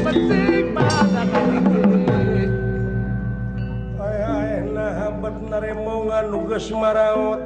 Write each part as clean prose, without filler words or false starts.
Penting pada Ay nah bet naremongan nu geus maraot.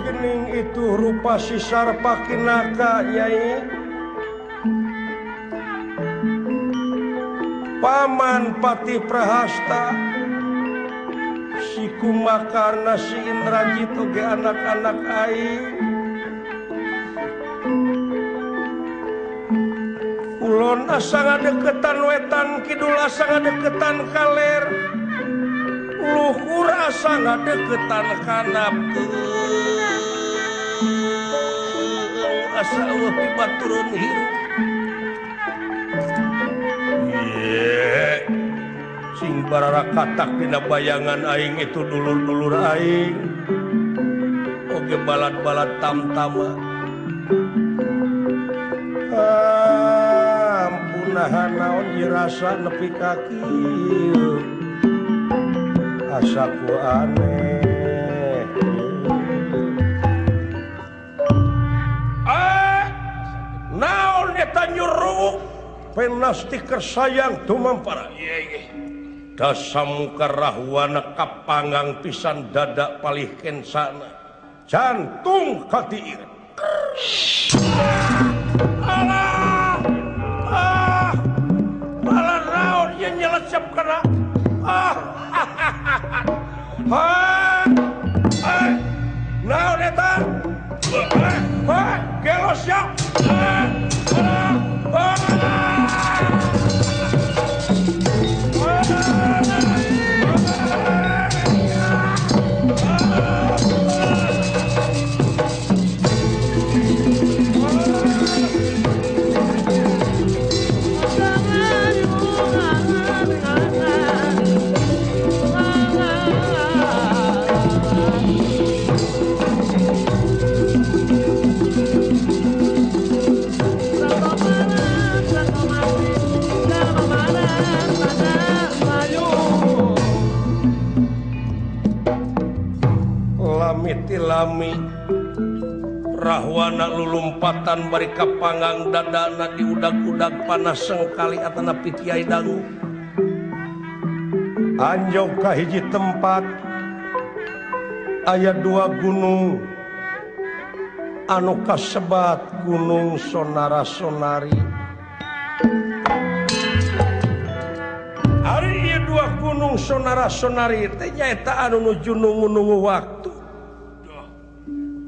Gening itu rupa si Sarpakinaka Nyai. Paman Pati Prahasta si Kumakarna si Indrajit oge anak-anak aing. Kulon asa ngadeukeutan wetan, kidul asa ngadeukeutan kaler, luhur asa ngadeukeutan kanap. Asa eueuh pibatureun hirup. Ye, sing bararakatak dina bayangan aing itu dulur-dulur aing. Oge balad-balad tamtama. Ampunahan naon ieu rasa nepi ka kieu. Asa ku aneh. Naon eta nyuruh penasti kersayang tumampara. Dasamuka rahwana kapanggang pisan dada palih kensana. Jantung katiir. Alah, ah, malah naon ieu nyelecep kana. Ah, ah, ah, naon eta? Ah, gelos ya. Ah, ah, ah. Lami rahwana lulumpatan bari kapanggang dadana diudag-udag panas sengkali atana pitiai dangu. Anjog ka hiji tempat aya dua gunung anu kasebat Gunung Sonara Sonari. Ari ieu dua Gunung Sonara Sonari teh nyaeta anu nuju nungu-nungu waktu.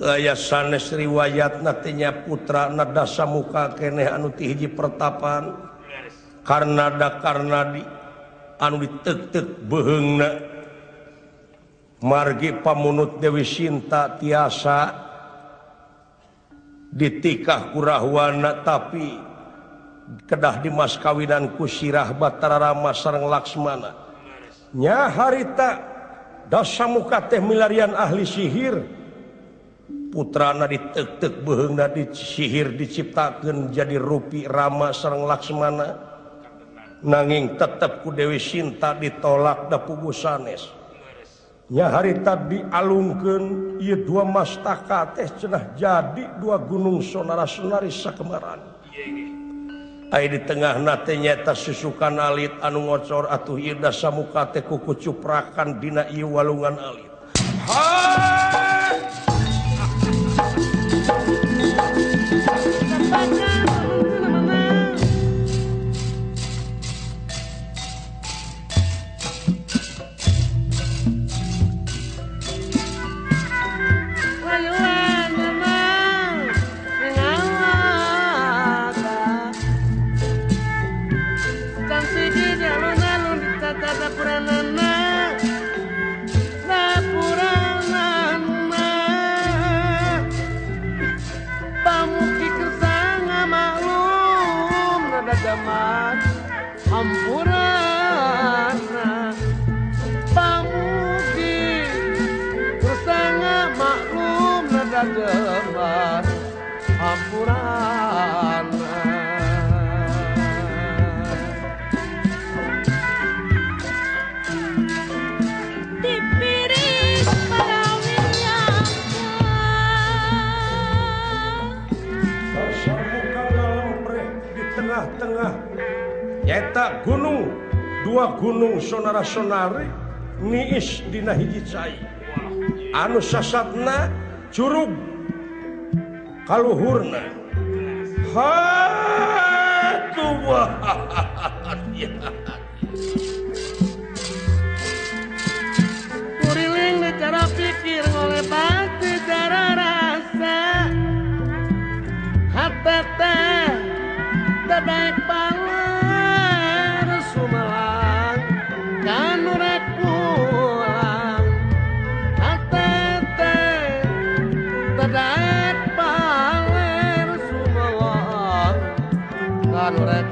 Aya sanes riwayat nantinya putra nada samuka keneh anu ti hiji pertapan Karnada Karnadi anu ditek-tek beheungna margi pamunut Dewi Sinta tiasa ditikah ku Rahwana tapi kedah dimas kawinan ku Sirah Batara Rama sareng Laksmana. Nya harita Dasamuka teh milarian ahli sihir. Putrana ditek-tek beheungna disihir diciptakeun jadi rupi Rama sareng Laksmana. Nanging tetep ku Dewi Sinta ditolak da puguh sanes. Nya harita dialungkeun ieu dua mastaka teh cenah jadi dua gunung sonara sonari sakemaran. Aya di tengahna teh nyaeta susukan alit anu ngocor atuh ieu Dasamuka teh kuku cuprakan dina ieu walungan alit. Ha! tengah-tengah nyaeta gunung dua gunung sonara-sonari niis dina hiji cai anu sasatna curug kaluhurna ha tuh. Kuriling cara pikir oleh pasti cara rasa hati teh terbaik paler sumelang kanurek pulang hati teh terbaik paler sumelang kanurek.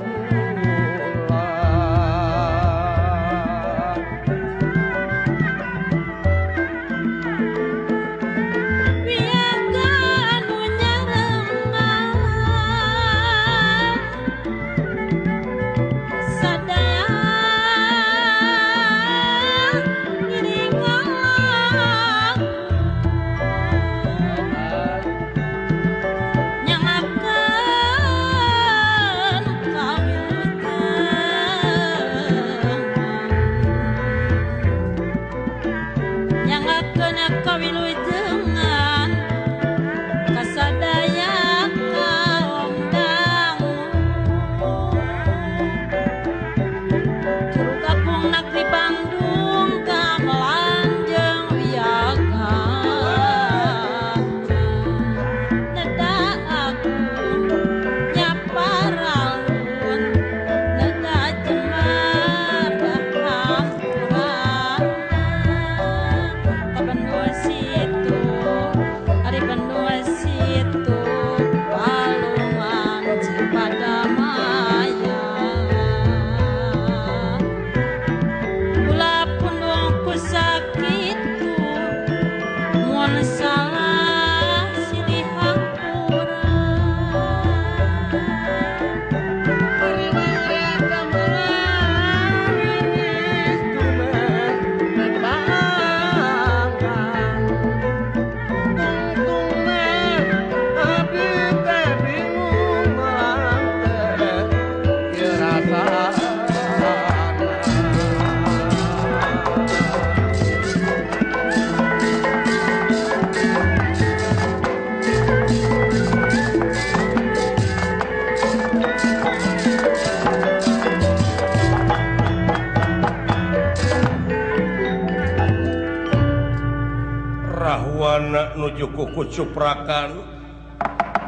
Rahwana nuju ku cuprakan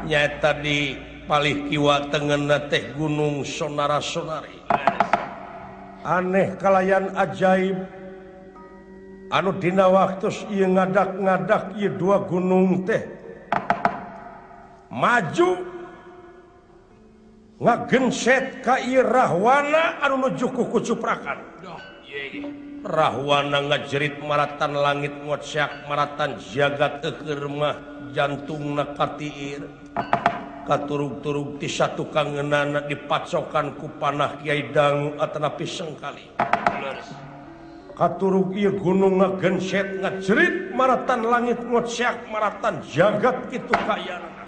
nyaeta di palih kiwa tengenna teh gunung sonara-sonari aneh kalayan ajaib anu dina waktu ieu ngadak-ngadak ieu dua gunung teh maju ngagenset ka ieu Rahwana anu nuju ku cuprakan. Rahwana ngajerit maratan langit ngocak maratan jagat eukeur mah jantungna katiir katurug-turug ti satukangeunana dipacokan ku panah Kiai Dangu atanapi sengkali. Katurug ieu gunung ngagenset ngajerit maratan langit ngocak maratan jagat kitu kaayana.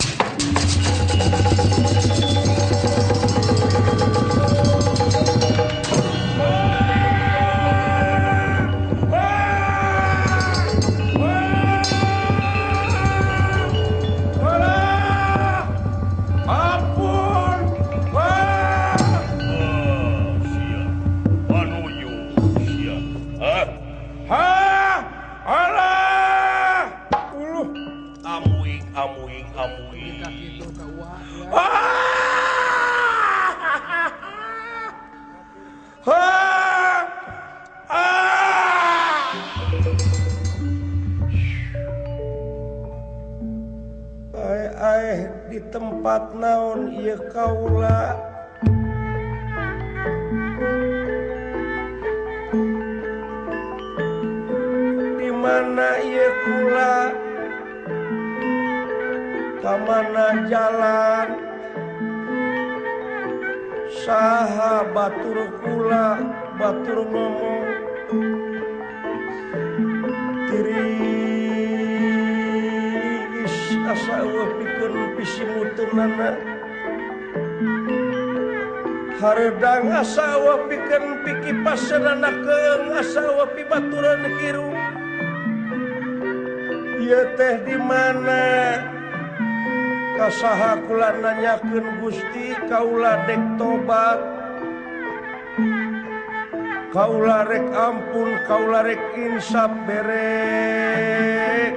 Di tempat naon ieu kaula di mana ieu kula ka mana jalan saha batur kula batur ngomong tiris asa eueuh pikeun pisimuteunana Hareudang asa eueuh pikeun pikipaseunana keung asa eueuh pibaturan hirup. Ieu teh di mana? Kasaha kula nanyakeun Gusti kaula dek tobat. Kaula rek ampun, kaula rek insaf bere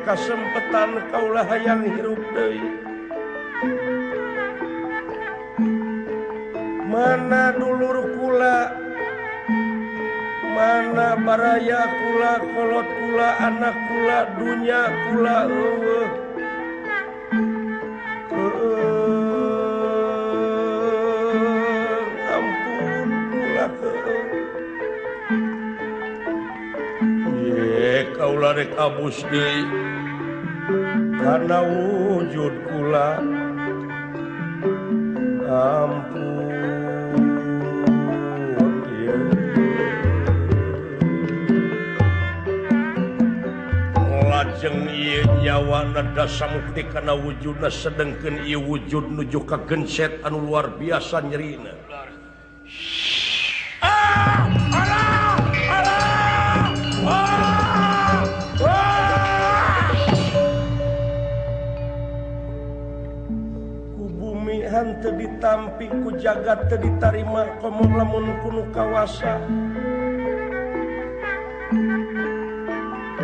kasempetan kaula hayang hirup deui. Mana dulur kula, mana baraya kula, kolot kula, anak kula, dunya kula eueuh. Ampun kula keung. Ye kaula rek abus deui kana wujud kula. Ampun ye. Lajeng ieu nyawana dasamukti kana wujudna sedengkeun ieu wujud nuju ka genset anu luar biasa nyerina. Ah! Alah! Alah! Ah! Ah! Ku bumi henteu ditampi, ku jagat teu ditarima, komo lamun kunu kawasa.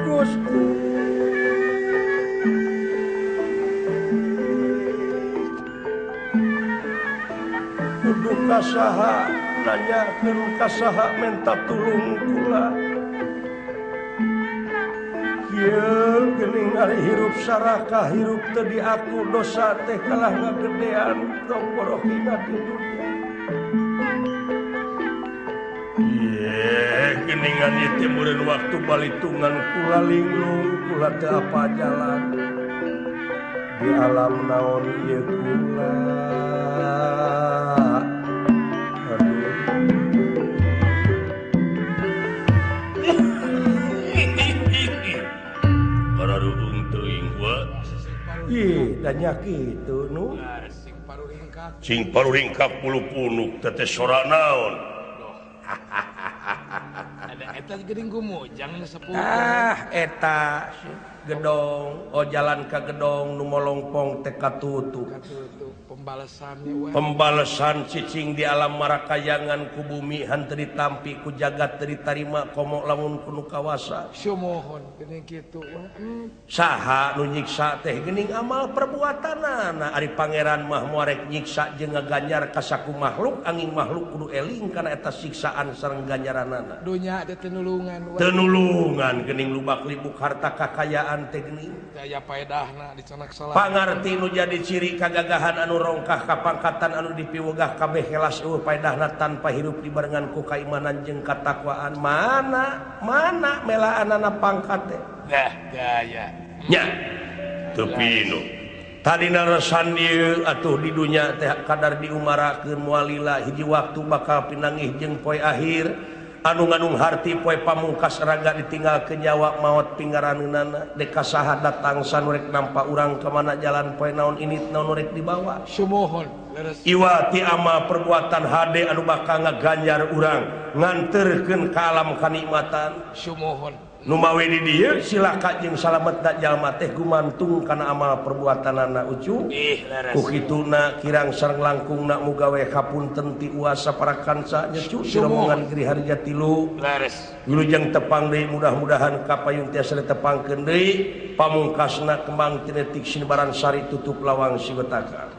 Gusti kudu kasaha nanyakeun kasaha menta tulung kula. Kieu geuning ari hirup sarakah hirup teu diaku dosa teh kalah ngagedean tong borohina di dunya. Ye geuningan ieu teh meureun waktu balitungan kula linglung kula teu apa jalan di alam naon ieu kula. Ih, tanya kitu nu. Sing paruringkak bulu punuk teh sora naon. Ada eta geuning gumujang sepuh. Ah, eta gedong, oh jalan ka gedong nu molongpong teh katutup. Katutup pembalasannya we. Pembalasan cicing di alam marakayangan ku bumi henteu ditampi ku jagat teu ditarima komo lamun kunu kawasa. Sumohon geuning kitu. Saha nu nyiksa teh geuning amal perbuatanana. Ari pangeran mah moal rek nyiksa jeung ngaganjar ka saku makhluk, angin makhluk kudu eling kana eta siksaan sareng ganjaranana. Dunya teh tenulungan we. Tenulungan geuning lubak libuk harta kakayaan teh geuning. Daya paedahna dicanak salah. Pangarti nu jadi ciri kagagahan anu rongkah kapangkatan anu dipiwegah kabeh kelas eueuh paedahna tanpa hirup dibarengan ku kaimanan jeung katakwaan. Mana mana melaanana pangkat teh. Dah gaya. Nya teu pinu. Tadina resan ieu atuh di dunya teh kadar diumarakeun moal lila hiji waktu bakal pinangih jeung poe akhir. Anu nganung harti poe pamungkas raga ditinggalkeun nyawa maot pinggaraneunana dek saha datang sanurek nampa urang ka mana jalan poe naon ini naon rek dibawa. Sumohon leres. Iwa ti amal perbuatan hade anu bakal ngaganjar urang nganterkeun ka alam kanikmatan. Sumohon. Nu mawe di dieu silaka jeung salametna jalma teh gumantung kana amal perbuatanana ucu. Ih leres. Ku kituna kirang sareng langkungna mugawe hapunten ti uasa para kanca nya cu rombongan Giri Harja tilu. Leres. Wilujeng tepang deui mudah-mudahan kapayun tiasa ditepangkeun deui pamungkasna kembang tinetik sinebaran sari tutup lawang siwetaka.